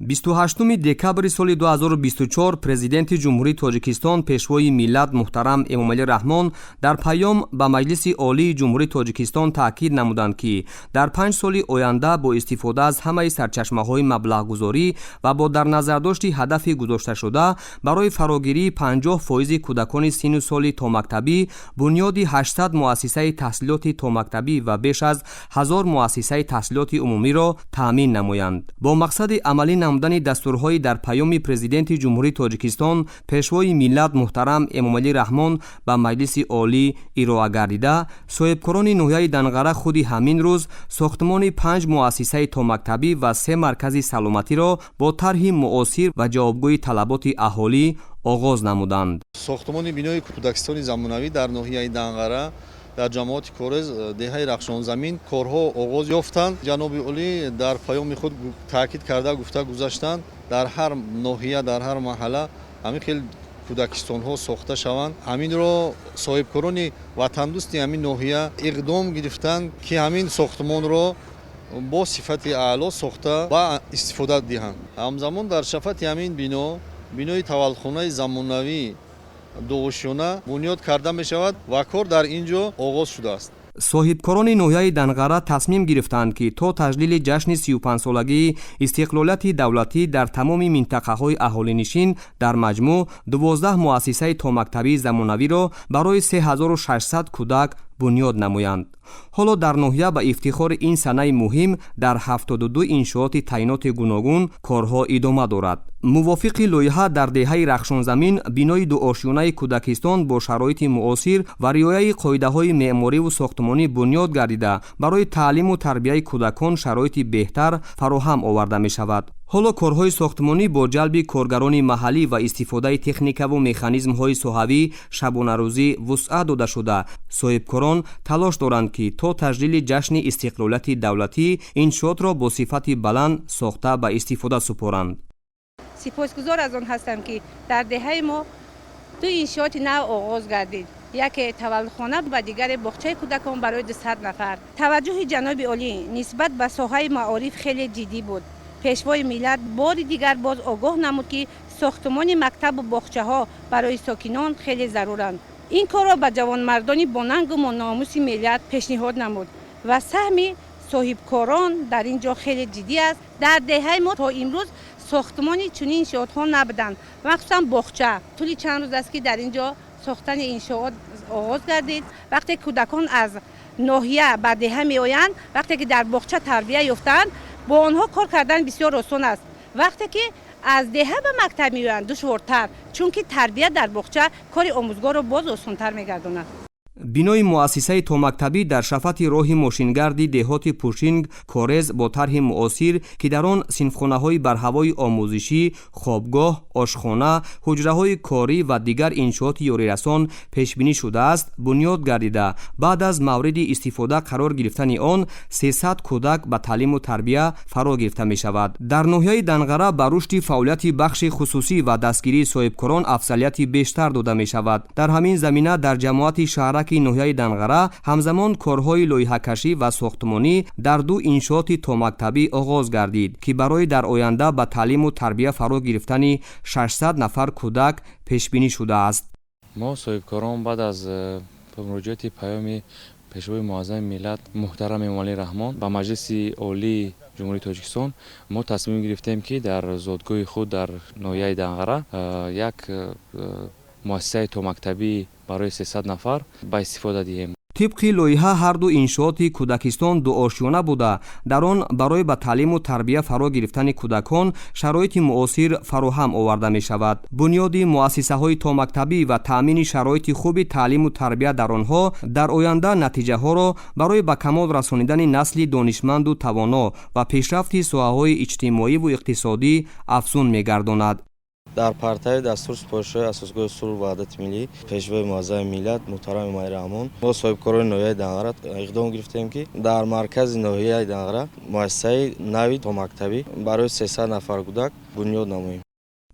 28 декабри соли 2024 Президенти Ҷумҳурии Тоҷикистон, Пешвои миллат муҳтарам Эмомалӣ Раҳмон дар паём ба Маҷлиси Олии Ҷумҳурии Тоҷикистон таъкид намуданд, ки дар 5 соли оянда бо истифода аз ҳамаи сарчашмаҳои маблағгузорӣ ва бо дар назардошти ҳадафи гузошташуда барои фарогирии 50 фоизи кӯдакони синну соли томактабӣ, бунёди 800 муассисаи таҳсилоти томактабӣ ва беш аз 1000 муассисаи таҳсилоти умумиро таъмин намоянд. Бо мақсади амалӣ намудани дастурҳои дар паёми Президенти Ҷумҳурии Тоҷикистон, Пешвои миллат муҳтарам Эмомалӣ Раҳмон ба Маҷлиси Олӣ ироа гардида, соҳибкорони ноҳияи Данғара худи ҳамин рӯз сохтмони панҷ муассисаи томактабӣ ва се маркази саломатиро бо тарҳи муосир ва ҷавобгӯи талаботи аҳолӣ оғоз намуданд. Сохтмони бинои кӯдакистони замонавӣ дар ноҳияи Данғара, дар ҷамоати Корез, деҳаи Рахшонзамин корҳо оғоз ёфтанд. Ҷаноби олӣ дар паёми худ таъкид карда, гуфта гузаштанд, дар ҳар ноҳия, дар ҳар маҳалла ҳамин хел кӯдакистонҳо сохта шаванд. Ҳаминро соҳибкорони ватандӯсти ҳамин ноҳия иқдом гирифтанд, ки ҳамин сохтмонро бо сифати аъло сохта ба истифода диҳанд. Ҳамзамон дар шафати ҳамин бино бинои таваллудхонаи замонавӣ дуошёна бунёд карда мешавад ва кор дар ин ҷо оғоз шудааст. Соҳибкорони ноҳияи Данғара тасмим гирифтанд, ки то таҷлили ҷашни 35-солагии истиқлолияти давлатӣ дар тамоми минтақаҳои аҳолинишин дар маҷмӯъ 12 муассисаи томактабии замонавиро барои 3600 кӯдак бунёд намоянд. Ҳоло дар ноҳия ба ифтихори ин санаи муҳим дар 72 иншооти таъиноти гуногун корҳо идома дорад. Мувофиқи лоиҳа, дар деҳаи Рахшонзамин бинои дуошёнаи кӯдакистон бо шароити муосир ва риояи қоидаҳои меъмориву сохтмонӣ бунёд гардида, барои таълиму тарбияи кӯдакон шароити беҳтар фароҳам оварда мешавад. Ҳоло корҳои сохтмонӣ бо ҷалби коргарони маҳаллӣ ва истифодаи техникаву механизмҳои соҳавӣ шабонарӯзӣ вусъат дода шуда, соҳибкорон талош доранд, ки то таҷлили ҷашни истиқлолияти давлатӣ иншоотро бо сифати баланд сохта, ба истифода супоранд. Сипосгузор аз он ҳастам, ки дар деҳаи мо ду иншооти нав оғоз гардид: яке таваллудхона ва дигаре боғчаи кӯдакон барои 200 нафар. Таваҷҷӯҳи ҷаноби олӣ нисбат ба соҳаи маориф хеле ҷиддӣ буд. Пешвои миллат бори дигар боз огоҳ намуд, ки сохтмони мактабу боғчаҳо барои сокинон хеле заруранд. Ин корро ба ҷавонмардони бонангу номуси миллат пешниҳод намуд ва саҳми соҳибкорон дар ин ҷо хеле ҷиддӣ аст. Дар деҳаи мо то имрӯз сохтмони чунин иншоотҳо набуданд, махсусан боғча. Тӯли чанд рӯз аст, ки дар ин ҷо сохтани иншоот оғоз гардид. Вақте кӯдакон аз ноҳия ба деҳа меоянд, вақте ки дар боғча тарбия ёфтаанд, бо онҳо кор кардан бисёр осон аст. Вақте ки аз деҳа ба мактаб меоянд, душвортар, чунки тарбия дар боғча кори омӯзгорро боз осонтар мегардонад. Бинои муассисаи томактабӣ дар шафати роҳи мошингарди деҳоти Пушинг Корез бо тарҳи муосир, ки дар он синфхонаҳои барҳавои омӯзишӣ, хобгоҳ, ошхона, ҳуҷраҳои корӣ ва дигар иншооти ёрирасон пешбинӣ шудааст, бунёд гардида, баъд аз мавриди истифода қарор гирифтани он 300 кӯдак ба таълиму тарбия фаро гирифта мешавад. Дар ноҳияи Данғара ба рушди фаъолияти бахши хусусӣ ва дастгирии соҳибкорон афзалияти бештар дода мешавад. Дар ҳамин замина дар ҷамоати шаҳраки ноҳияи Данғара ҳамзамон корҳои лоиҳакашӣ ва сохтмонӣ дар ду иншооти томактабӣ оғоз гардид, ки барои дар оянда ба таълиму тарбия фаро гирифтани 600 нафар кӯдак пешбинӣ шудааст. Мо, соҳибкорон, баъд аз муроҷиати паёми Пешвои муаззами миллат муҳтарам Эмомалӣ Раҳмон ба Маҷлиси Олии Ҷумҳурии Тоҷикистон, мо тасмим гирифтем, ки дар зодгоҳи худ, дар ноҳияи Данғара, як муассисаи томактабӣ барои 300 нафар ба истифода диҳем. Тибқи лоиҳа, ҳарду иншооти кӯдакистон дуошёна буда, дар он барои ба таълиму тарбия фаро гирифтани кӯдакон шароити муосир фароҳам оварда мешавад. Бунёди муассисаҳои томактабӣ ва таъмини шароити хуби таълиму тарбия дар онҳо дар оянда натиҷаҳоро барои ба камол расонидани насли донишманду тавоно ва пешрафти соҳаҳои иҷтимоиву иқтисодӣ афзун мегардонад. Дар партави дастур супоришҳои Асосгузори сулҳу ваҳдати миллӣ, Пешвои муаззами миллат муҳтарам Эмомалӣ Раҳмон, мо, соҳибкорони ноҳияи Данғара, иқдом гирифтем, ки дар маркази ноҳияи Данғара муассисаи нави томактабӣ барои 300 нафар кӯдак бунёд намоем.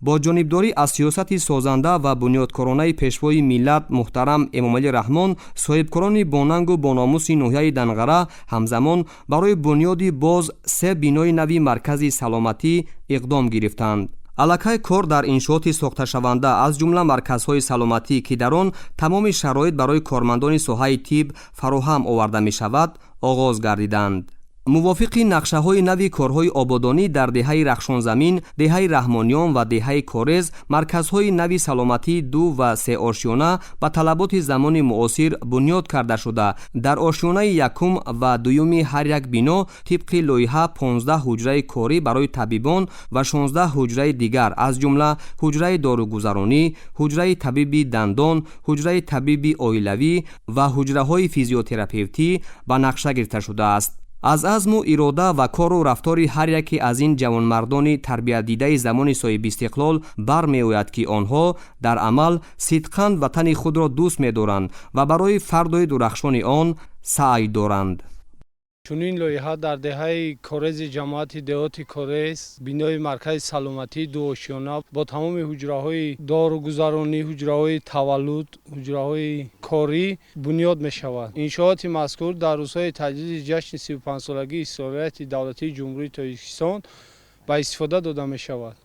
Бо ҷонибдорӣ аз сиёсати созанда ва бунёдкоронаи Пешвои миллат муҳтарам Эмомалӣ Раҳмон, соҳибкорони бонангу бономуси ноҳияи Данғара ҳамзамон барои бунёди боз се бинои нави маркази саломатӣ иқдом гирифтанд. Аллакай кор дар иншооти сохташаванда, аз ҷумла марказҳои саломатӣ, ки дар он тамоми шароит барои кормандони соҳаи тиб фароҳам оварда мешавад, оғоз гардиданд. Мувофиқи нақшаҳои нави корҳои ободонӣ дар деҳаи Рахшонзамин, деҳаи Раҳмониён ва деҳаи Корез марказҳои нави саломатии ду ва сеошёна ба талаботи замони муосир бунёд карда шуда, дар ошёнаи якум ва дуюми ҳар як бино тибқи лоиҳа 15 ҳуҷраи корӣ барои табибон ва 16 ҳуҷраи дигар, аз ҷумла ҳуҷраи доругузаронӣ, ҳуҷраи табиби дандон, ҳуҷраи табиби оилавӣ ва ҳуҷраҳои физиотерапевтӣ ба нақша гирифта шудааст. Аз азму ирода ва кору рафтори ҳар яке аз ин ҷавонмардони тарбиятдидаи замони соҳибистиқлол бармеояд, ки онҳо дар амал сидқан ватани худро дӯст медоранд ва барои фардои дурахшони он саъй доранд. Чунин лоиҳа дар деҳаи Корези ҷамоати деҳоти Корез бинои маркази саломатии дуошёна бо тамоми ҳуҷраҳои доругузаронӣ, ҳуҷраҳои таваллуд, ҳуҷраҳои корӣ бунёд мешавад. Иншооти мазкур дар рӯзҳои таҷлили ҷашни 35-солагии истиқлолияти давлатии Ҷумҳурии Тоҷикистон ба истифода дода мешавад.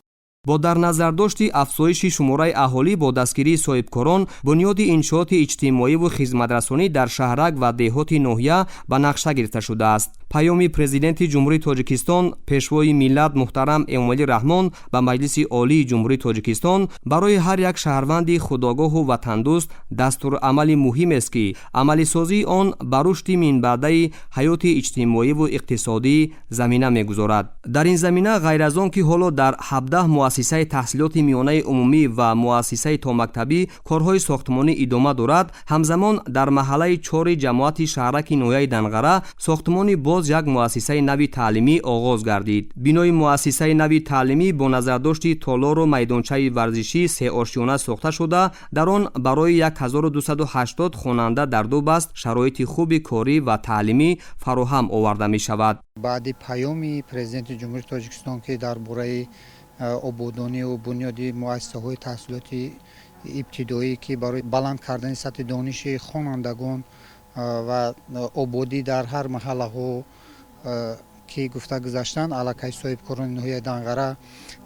Бо дар назардошти афзоиши шумораи аҳолӣ, бо дастгирии соҳибкорон бунёди иншооти иҷтимоиву хизматрасонӣ дар шаҳрак ва деҳоти ноҳия ба нақша гирифта шудааст. Паёми Президенти Ҷумҳурии Тоҷикистон, Пешвои миллат муҳтарам Эмомалӣ Раҳмон ба Маҷлиси Олии Ҷумҳурии Тоҷикистон барои ҳар як шаҳрванди худогоҳу ватандӯст дастурамали муҳимест, ки амалисозии он ба рушди минбаъдаи ҳаёти иҷтимоиву иқтисодӣ замина мегузорад. Дар ин замина, ғайр аз он ки ҳоло дар 17 муассисаи таҳсилоти миёнаи умумӣ ва муассисаи томактабӣ корҳои сохтмонӣ идома дорад, ҳамзамон дар маҳаллаи чори ҷамоати шаҳраки ноҳияи Данғара сохтмони боз як муассисаи нави таълимӣ оғоз гардид. Бинои муассисаи нави таълимӣ бо назардошти толору майдончаи варзишӣ сеошёна сохта шуда, дар он барои 1280 хонанда дар ду баст шароити хуби корӣ ва таълимӣ фароҳам оварда мешавад. Баъди паёми Президенти Ҷумҳурии Тоҷикистон, ки дар бораи ободониву бунёди муассисаҳои таҳсилоти ибтидоӣ, ки барои баланд кардани сатҳи дониши хонандагон ва ободӣ дар ҳар маҳаллаҳо ки гуфта гузаштанд, аллакай соҳибкорони ноҳияи Данғара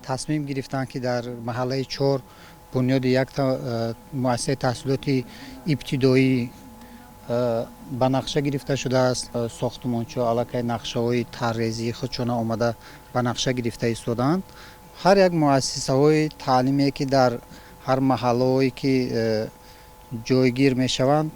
тасмим гирифтанд, ки дар маҳаллаи чор бунёди як муассисаи таҳсилоти ибтидоӣ ба нақша гирифта шудааст. Сохтмончиҳо аллакай нақшаҳои таррезии худшона омада ба нақша гирифта истодаанд. Ҳар як муассисаҳои таълиме, ки дар ҳар маҳаллаҳое ки ҷойгир мешаванд,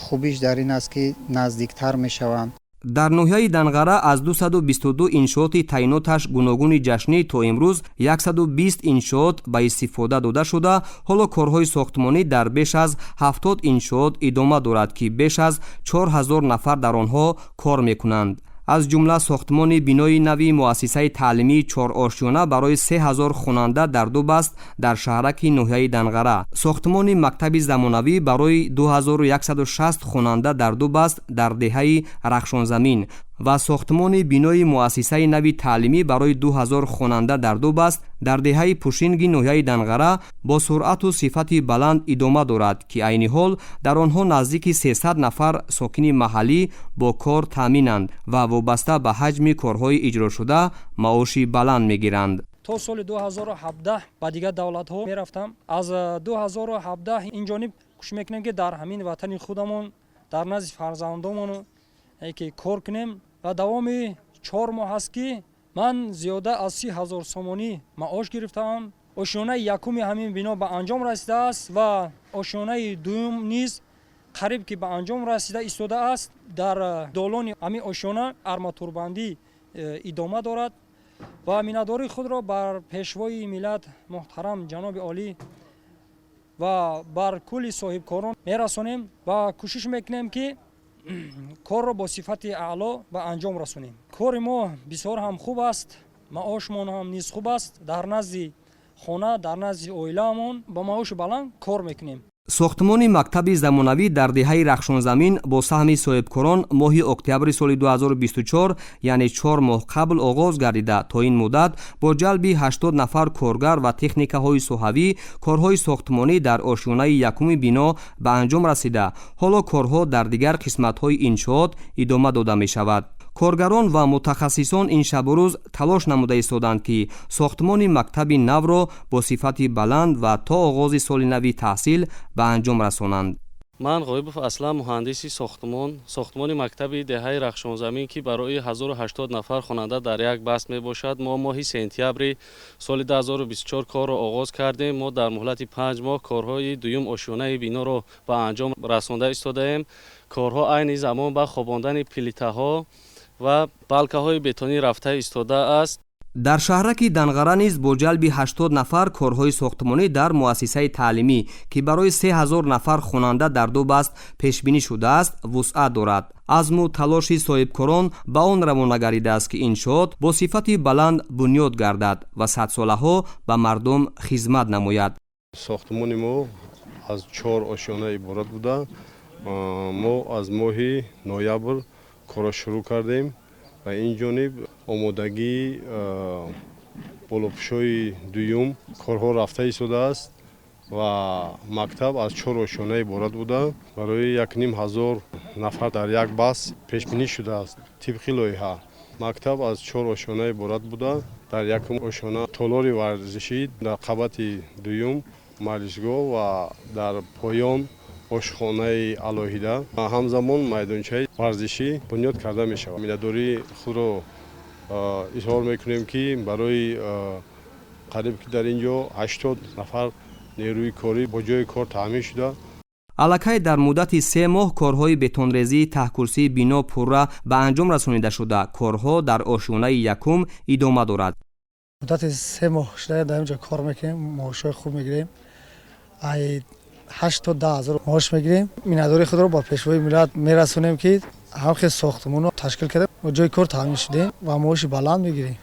хубиш дар ин аст, ки наздиктар мешаванд. Дар ноҳияи Данғара аз 222 иншооти таъиноташ гуногуни ҷашнӣ то имрӯз 120 иншоот ба истифода дода шуда, ҳоло корҳои сохтмонӣ дар беш аз 70 иншоот идома дорад, ки беш аз 4000 нафар дар онҳо кор мекунанд. Аз ҷумла сохтмони бинои нави муассисаи таълимии чорошёна барои 3000 хонанда дар ду баст дар шаҳраки ноҳияи Данғара, сохтмони мактаби замонавӣ барои 2160 хонанда дар ду баст дар деҳаи Рахшонзамин ва сохтмони бинои муассисаи нави таълимӣ барои 2000 хонанда дар ду баст дар деҳаи Пушинги ноҳияи Данғара бо суръату сифати баланд идома дорад, ки айни ҳол дар онҳо наздики 300 нафар сокини маҳаллӣ бо кор таъминанд ва вобаста ба ҳаҷми корҳои иҷрошуда маоши баланд мегиранд. То соли 2017 ба дигар давлатҳо мерафтам. Аз 2017 ин ҷониб кӯшиш мекунем, ки дар ҳамин ватани худамон, дар назди фарзандомон ки кор кунем. Ва давоми 4 моҳ аст, ки ман зиёда аз 30 000 сомонӣ маош гирифтаам. Ошёнаи якуми ҳамин бино ба анҷом расидааст ва ошёнаи дуюм низ қариб ки ба анҷом расида истодааст. Дар долони ҳамин ошёна арматурбандӣ идома дорад ва миннатдории худро бар Пешвои миллат муҳтарам ҷаноби олӣ ва бар кулли соҳибкорон мерасонем ва кӯшиш мекунем, ки корро бо сифати аъло ба анҷом расонем. Кори мо бисёр ҳам хуб аст, маошмон ҳам низ хуб аст. Дар назди хона, дар назди оилаамон бо маоши баланд кор мекунем. Сохтмони мактаби замонавӣ дар деҳаи Рахшонзамин бо саҳми соҳибкорон моҳи октябри соли 2024, яъне 4 моҳ қабл оғоз гардида, то ин муддат бо ҷалби 80 нафар коргар ва техникаҳои соҳавӣ корҳои сохтмонӣ дар ошёнаи якуми бино ба анҷом расида, ҳоло корҳо дар дигар қисматҳои иншоот идома дода мешавад. Коргарон ва мутахассисон ин шабу рӯз талош намуда истоданд, ки сохтмони мактаби навро бо сифати баланд ва то оғози соли нави таҳсил ба анҷом расонанд. Ман Ғоибов Аслам, муҳандиси сохтмон. Сохтмони мактаби деҳаи Рахшонзамин, ки барои 1080 нафар хонанда дар як баст мебошад, мо моҳи сентябри соли 2024 корро оғоз кардем. Мо дар муҳлати 5 моҳ корҳои дуюм ошёнаи биноро ба анҷом расонда истодаем. Корҳо айни замон ба хобондани плитаҳо ва балкаҳои бетонӣ рафта истодааст. Дар шаҳраки Данғара низ бо ҷалби 80 нафар корҳои сохтмонӣ дар муассисаи таълимӣ, ки барои 3000 нафар хонанда дар ду баст пешбинӣ шудааст, вусъат дорад. Азму талоши соҳибкорон ба он равона гардидааст, ки иншоот бо сифати баланд бунёд гардад ва садсолаҳо ба мардум хизмат намояд. Сохтмони мо аз чор ошёна иборат буда, мо аз моҳи ноябр корро шурӯъ кардем ва ин ҷониб омодагии болопӯшои дуюм корҳо рафта истодааст ва мактаб аз чор ошёна иборат буда, барои 1500 нафар дар як баст пешбинӣ шудааст. Тибқи лоиҳа, мактаб аз чор ошёна иборат буда, дар якум ошёна толори варзишӣ, дар қабати дуюм маҷлисгоҳ ва дар поён ошхонаи алоҳида, ҳамзамон майдончаи варзишӣ бунёд карда мешавад. Миннатдории худро изҳор мекунем, ки барои қариб ки дар ин ҷо 80 нафар нерӯи корӣ бо ҷои кор таъмин шуда. Аллакай дар муддати 3 моҳ корҳои бетонрезии таҳкурсии бино пурра ба анҷом расонида шуда, корҳо дар ошёнаи якум идома дорад. Муддати 3 моҳ шуда дар инҷо кор мекунем, маошҳои хуб мегирем, ай 8 то 10 ҳазор маош мегирем. Миннатдории худро ба Пешвои миллат мерасонем, ки ҳамхел сохтмонро ташкил кардем, ҷои кор таъмин шудем ва маоши баланд мегирем.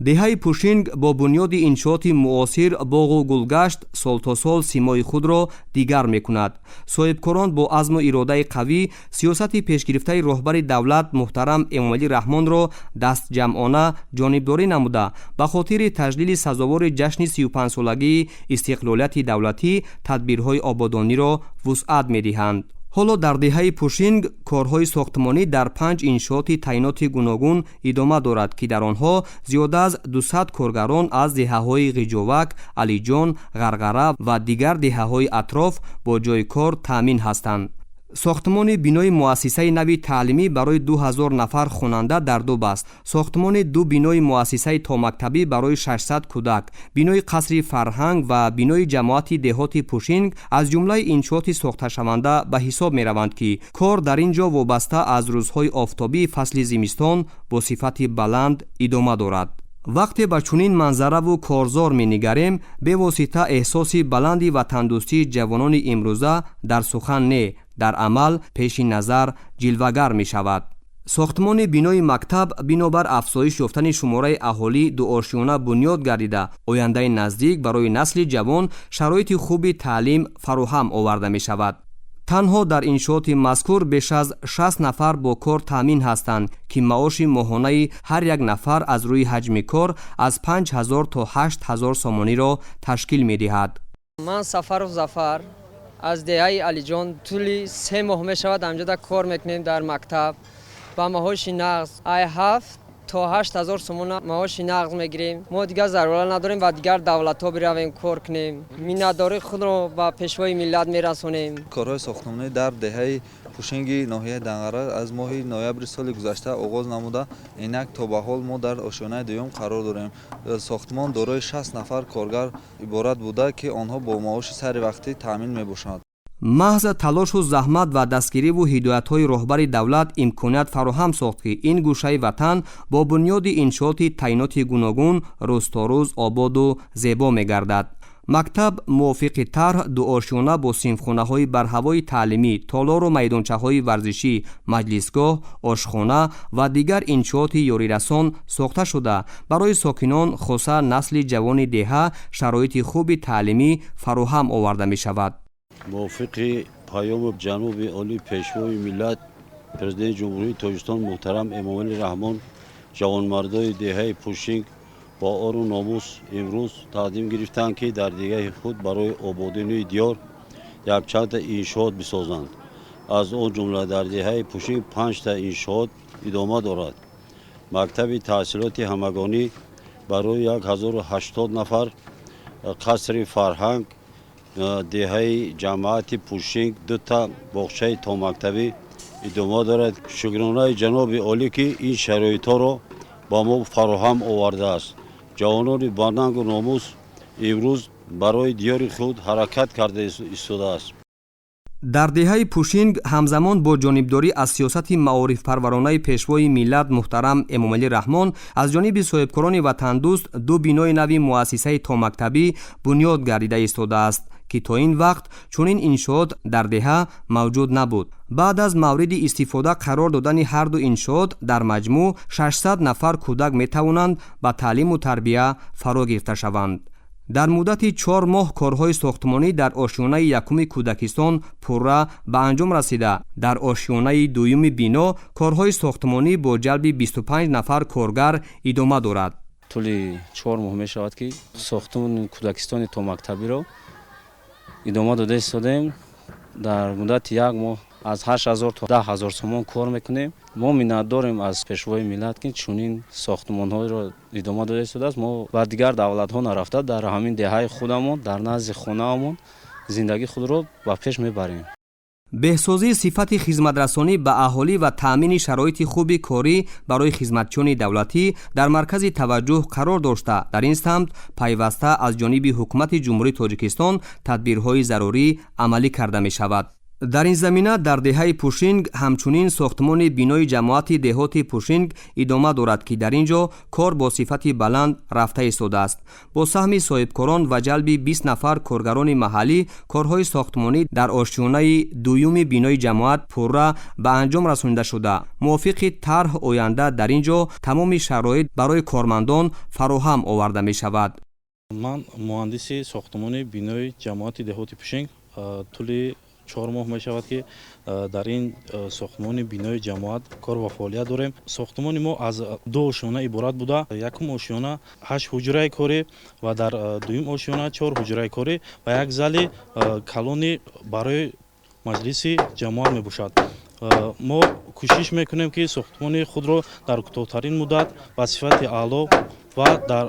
Деҳаи Пушинг бо бунёди иншооти муосир, боғу гулгашт сол то сол симои худро дигар мекунад. Соҳибкорон бо азму иродаи қавӣ сиёсати пешгирифтаи роҳбари давлат муҳтарам Эмомалӣ Раҳмонро дастҷамъона ҷонибдорӣ намуда, ба хотири таҷлили сазовори ҷашни 35-солагии истиқлолияти давлатӣ тадбирҳои ободониро вусъат медиҳанд. Ҳоло дар деҳаи Пушинг корҳои сохтмонӣ дар панҷ иншооти таъиноти гуногун идома дорад, ки дар онҳо зиёда аз 200 коргарон аз деҳаҳои Ғиҷовак, Алиҷон, Ғарғара ва дигар деҳаҳои атроф бо ҷойи кор таъмин ҳастанд. Сохтмони бинои муассисаи нави таълимӣ барои 2000 нафар хонанда дар ду баст, сохтмони ду бинои муассисаи томактабӣ барои 600 кӯдак, бинои қасри фарҳанг ва бинои ҷамоати деҳоти Пушинг аз ҷумлаи иншооти сохташаванда ба ҳисоб мераванд, ки кор дар ин ҷо вобаста аз рӯзҳои офтобии фасли зимистон бо сифати баланд идома дорад. Вақте ба чунин манзараву корзор менигарем, бевосита эҳсоси баланди ватандӯстии ҷавонони имрӯза дар сухан не, дар амал пеши назар ҷилвагар мешавад. Сохтмони бинои мактаб бинобар афзоиш ёфтани шумораи аҳолӣ дуошёна бунёд гардида, ояндаи наздик барои насли ҷавон шароити хуби таълим фароҳам оварда мешавад. Танҳо дар иншооти мазкур беш аз 60 нафар бо кор таъмин ҳастанд, ки маоши моҳонаи ҳар як нафар аз рӯи ҳаҷми кор аз 5000 то 8000 сомониро ташкил медиҳад. Ман Сафаров Зафар аз деҳаи Алиҷон. Тӯли 3 моҳ мешавад, ҳамҷода кор мекунем дар мактаб. Ба маоши нағз, ай 7 то 8 ҳазор сомона маоши нағз мегирем. Мо дигар зарурат надорем ба дигар давлатҳо биравем, кор кунем. Миннатдории худро ба Пешвои миллат мерасонем. Корҳои сохтмонӣ дар деҳаи Пушинги ноҳияи Данғара аз моҳи ноябри соли гузашта оғоз намуда, инак то ба ҳол мо дар ошёнаи дуюм қарор дорем. Сохтмон дорои 60 нафар коргар иборат буда, ки онҳо бо маоши саривақтӣ таъмин мебошанд. Маҳз талошу заҳмат ва дастгириву ҳидоятҳои роҳбари давлат имконият фароҳам сохт, ки ин гӯшаи ватан бо бунёди иншооти таъиноти гуногун рӯз то рӯз ободу зебо мегардад. Мактаб мувофиқи тарҳ дуошёна бо синфхонаҳои барҳавои таълимӣ, толору майдончаҳои варзишӣ, маҷлисгоҳ, ошхона ва дигар иншооти ёрирасон сохта шуда, барои сокинон, хоса насли ҷавони деҳа, шароити хуби таълимӣ фароҳам оварда мешавад. Мувофиқи паёми ҷаноби олӣ, Пешвои миллат, Президенти Ҷумҳурии Тоҷикистон муҳтарам Эмомалӣ Раҳмон, ҷавонмардои деҳаи Пушинг бо ору номус имрӯз тақдим гирифтанд, ки дар деҳаи худ барои ободонии диёр якчандта иншоот бисозанд. Аз он ҷумла дар деҳаи Пушинг панҷта иншоот идома дорад: мактаби таҳсилоти ҳамагонӣ барои 1080 нафар, қасри фарҳанг деҳаи ҷамоати Пушинг, дута боғчаи томактабӣ идома дорад. Шукронаи ҷаноби олӣ, ки ин шароитҳоро ба мо фароҳам овардааст. Ҷавонони банангу номус имрӯз барои диёри худ ҳаракат карда истодааст. Дар деҳаи Пушинг ҳамзамон бо ҷонибдорӣ аз сиёсати маорифпарваронаи Пешвои миллат муҳтарам Эмомалӣ Раҳмон аз ҷониби соҳибкорони ватандӯст ду бинои нави муассисаи томактабӣ бунёд гардида истодааст, ки то ин вақт чунин иншоот дар деҳа мавҷуд набуд. Баъд аз мавриди истифода қарор додани ҳарду иншоот дар маҷмӯъ 600 нафар кӯдак метавонанд ба таълиму тарбия фаро гирифта шаванд. Дар муддати 4 моҳ корҳои сохтмонӣ дар ошёнаи якуми кӯдакистон пурра ба анҷом расида, дар ошёнаи дуюми бино корҳои сохтмонӣ бо ҷалби 25 нафар коргар идома дорад. Тӯли 4 моҳ мешавад, ки сохтмони кӯдакистони томактабиро идома дода истодаем. Дар муддати як моҳ аз 8000 то 10 000 сомон кор мекунем. Мо миннатдорем аз Пешвои миллат, ки чунин сохтмонҳоро идома дода истодааст. Мо ба дигар давлатҳо нарафта, дар ҳамин деҳаи худамон, дар назди хонаамон зиндагии худро ба пеш мебарем. Беҳсозии сифати хизматрасонӣ ба аҳолӣ ва таъмини шароити хуби корӣ барои хизматчиёни давлатӣ дар маркази таваҷҷӯҳ қарор дошта, дар ин самт пайваста аз ҷониби Ҳукумати Ҷумҳурии Тоҷикистон тадбирҳои зарурӣ амалӣ карда мешавад. Дар ин замина дар деҳаи Пушинг ҳамчунин сохтмони бинои ҷамоати деҳоти Пушинг идома дорад, ки дар ин ҷо кор бо сифати баланд рафта истодааст. Бо саҳми соҳибкорон ва ҷалби 20 нафар коргарони маҳаллӣ корҳои сохтмонӣ дар ошёнаи дуюми бинои ҷамоат пурра ба анҷом расонида шуда, мувофиқи тарҳ оянда дар ин ҷо тамоми шароит барои кормандон фароҳам оварда мешавад. Ман муҳандиси сохтмони бинои ҷамоати деҳоти Пушинг. Тӯли 4 моҳ мешавад, ки дар ин сохтмони бинои ҷамоат кор ва фаъолият дорем. Сохтмони мо аз ду ошёна иборат буда: якум ошёна ҳашт ҳуҷраи корӣ ва дар дуюм ошёна чор ҳуҷраи корӣ ва як зали калони барои маҷлиси ҷамоат мебошад. Мо кӯшиш мекунем, ки сохтмони худро дар кӯтоҳтарин муддат ба сифати аъло ва дар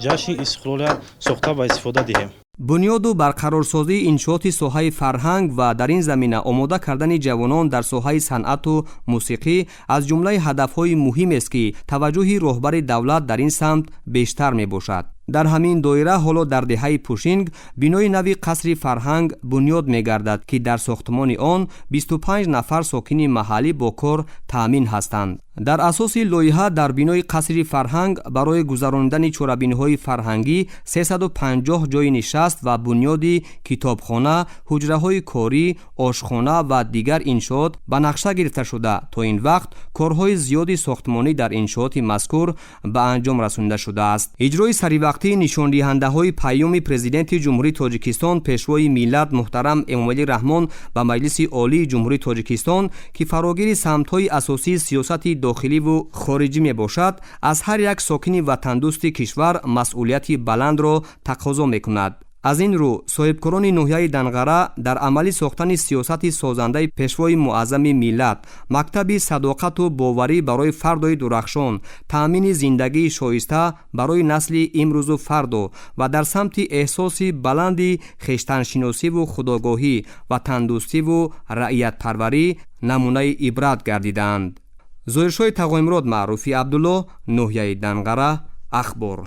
ҷашни истиқлолият сохта ба истифода диҳем. Бунёду барқарорсозии иншооти соҳаи фарҳанг ва дар ин замина омода кардани ҷавонон дар соҳаи санъату мусиқӣ аз ҷумлаи ҳадафҳои муҳимест, ки таваҷҷӯҳи роҳбари давлат дар ин самт бештар мебошад. Дар ҳамин доира ҳоло дар деҳаи Пушинг бинои нави қасри фарҳанг бунёд мегардад, ки дар сохтмони он 25 нафар сокини маҳаллӣ бо кор таъмин ҳастанд. Дар асоси лоиҳа дар бинои қасри фарҳанг барои гузаронидани чорабиниҳои фарҳангӣ 350 ҷойи нишаст ва бунёди китобхона, ҳуҷраҳои корӣ, ошхона ва дигар иншоот ба нақша гирифта шуда, то ин вақт корҳои зиёди сохтмонӣ дар иншооти мазкур ба анҷом расонида шудааст. Иҷрои саривақтии нишондиҳандаҳои паёми Президенти Ҷумҳурии Тоҷикистон, Пешвои миллат муҳтарам Эмомалӣ Раҳмон ба Маҷлиси Олии Ҷумҳурии Тоҷикистон, ки фарогири самтҳои асосии сиёсати дохиливу хориҷӣ мебошад, аз ҳар як сокини ватандӯсти кишвар масъулияти баландро тақозо мекунад. Аз ин рӯ соҳибкорони ноҳияи Данғара дар амалӣ сохтани сиёсати созандаи Пешвои муаззами миллат, мактаби садоқату боварӣ барои фардои дурахшон, таъмини зиндагии шоиста барои насли имрӯзу фардо ва дар самти эҳсоси баланди хештаншиносиву худогоҳӣ, ватандӯстиву раиятпарварӣ намунаи ибрат гардидаанд. Зоҳиршоҳи Тағоимурод, Маъруфи Абдулло, ноҳияи Данғара, Ахбор.